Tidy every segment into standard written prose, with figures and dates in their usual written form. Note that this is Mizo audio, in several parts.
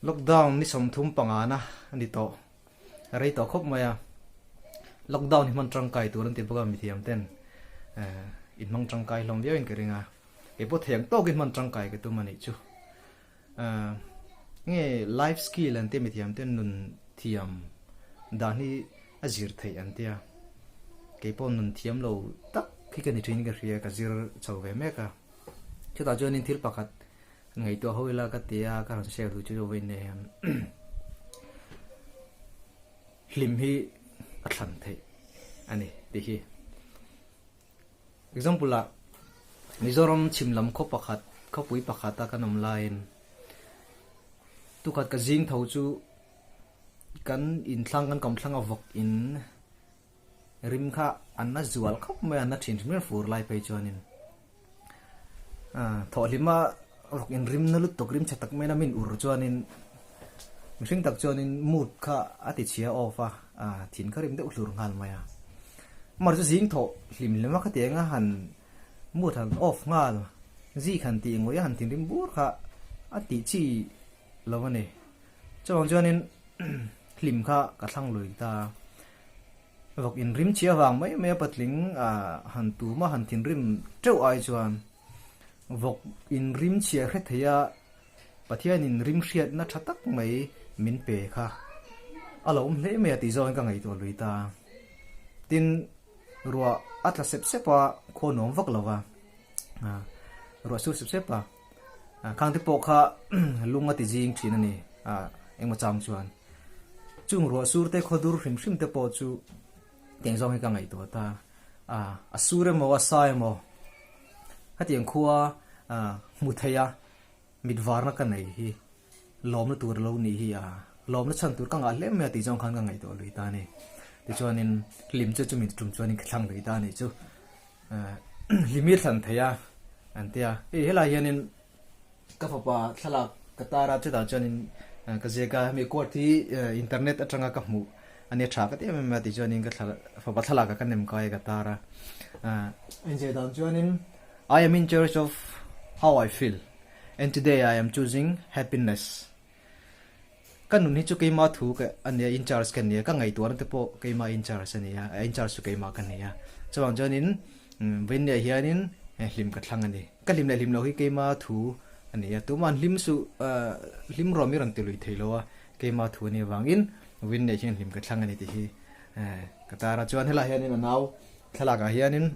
Lockdown ni 35 na a ni tawh. A rei tawh khawp mai a. Lockdown hi hman tangkai tur an ti bawk a mithiam ten in hmang tangkai hlawm viau in ka ring a. Kei pawh thei ang tawkin hman tangkai ka tum a nih chu. Nge life skill an tia mithiam ten nun thiam dan hi a zir theih an tia. Kei pawh nun thiam lo tak hi ka ni thin in ka hria ka zir chho ve mek a. Chutah chuanin thil pakhat Ngaihtuah ho ila ka ti a, ka rawn share duh chu chu vawiin nei hian hlim hi a thlan theih a ni tih hi. Example ah Mizoram chhim lam khaw pakhat khawpui pakhat a kan awm laiin tukhat ka zing tho chu kan inthlang kan kawmthlang a vawk in Rim kha an na zual khawp mai a, an na thin hrim hrim fur lai phei chuanin thawhhlima rawk in rim na lutuk rim chhe tak mai na min ur chuanin mihring tak chuanin mood kha a ti chhia off a, thin kha rim deuh hlur nghal mai a. Amaherawhchu chu zing thawh hlim hlim a khatiang a han mood han off nghal zik han tih ngawih a han thinrim bur kha a tih chi lo a ni. Chuvang chuanin hlim kha ka thlang lui ta a. Vawk inrim chhia vang mai mai a patling han tum a han thinrim teuh ai chuan vawk inrim chhia hre thei a Pathianin rim hriatna tha tak mai min pe kha a lo awm hle mai a tih zawngin ka ngaihtuah lui ta. Tin, ruah a tla sep sep a, khua nuam vak lo va, ruah sur sep sep a, khang te pawh kha lung a ti zing thin a ni engmaw chang chuan. Chung ruah sur te khaw dur hrim hrim te pawh chu tiang zawng hi ka ngaihtuah ta a, a sur emaw a sa emaw hetiang khua hmu thei a mit varna ka nei hi lawmna tur a lo nih hi a, lawmna chhan tur ka ngah hle mai a tih zawng khan ka ngaihtuah lui ta a ni. Tichuanin hlim chu chumi tum chuanin ka thlang lui ta a nih chu. Hlim hi a thlan thei a an ti a, hei helai hianin Ka fapa thlalak ka tar a chutah chuanin ka ziak a hemi court hi internet atanga ka hmuh a nia tha ka ti em em a tichuanin ka thla fapa thlalak ah ka nem kai a ka tar a inzir dan chuanin I am in charge of how I feel and today I am choosing happiness ka nun hi chu keima thu ka a nia in charge ka nia ka ngaihtuahna te pawh keima in charge a nia in charge chu keimah ka nia chuvang chuanin vawiin hianin hlim ka thlang a ni. Ka hlim leh hlim lo hi keima thu a ni a, tuma'n hlim suh hlim rawh mi rawn ti lui thei lo a, keima thu a nih avangin win neih hian hlim ka thlang a ni tih hi ka tar a, chuan helaiah hianin a nau thlalakah hianin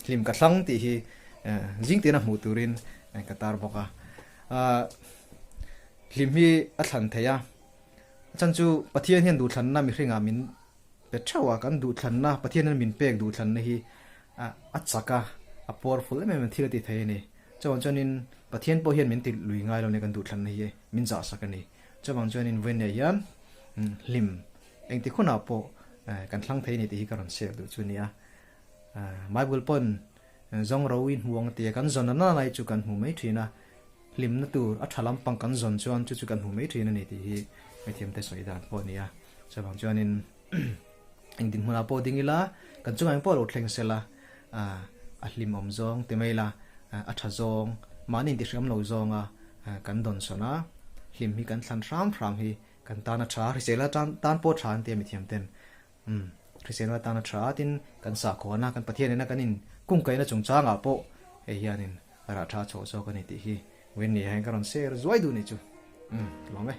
hlim ka thlang tih hi zing tina hmuh turin ka tar bawk a, hlim hi a thlan thei a, a chhan chu Pathian hian duhthlanna mihringah min Pe theuh a, kan duhthlanna, Pathian hian min pek duhthlanna hi a chak a, a powerful em em a thil a ti thei a ni. Chuvang chuanin Pathian pawh hian min ti lui ngai lo nia kan duhthlanna hi min zahsak a ni. Chuvang chuanin vawiinah hian hlim engtik hunah pawh kan thlang thei a ni tih hi ka rawn share duh chu a ni a. Bible pawn zawng ro in hmu ang a ti a, kan zawn a nalai chu kan hmu mai thin a, hlimna tur a tha lampang kan zawn chuan chu chu kan hmu mai thin a ni tih hi hmethiamte sawi dan pawh a ni a. Chuvang chuanin eng dinhmunah pawh ding ila, kan chungah eng pawh lo thleng sela, a hlimawm zawng ti mai ila, a tha zawng, mahni intihriam lo zawnga kan dawnsawn a, hlim hi kan thlan hram hram hi kan tan a tha, hrisel atan tan pawh tha an ti a mithiam ten. Umm, hrisel atan a tha tin kan sakhawn a, kan Pathian ina kan in kungkaihna chungchangah pawh hei hianin rah tha chhoh zawk a ni tih hi Winnie hian ka rawn share zuai duh ni chu. Umm, lawm e.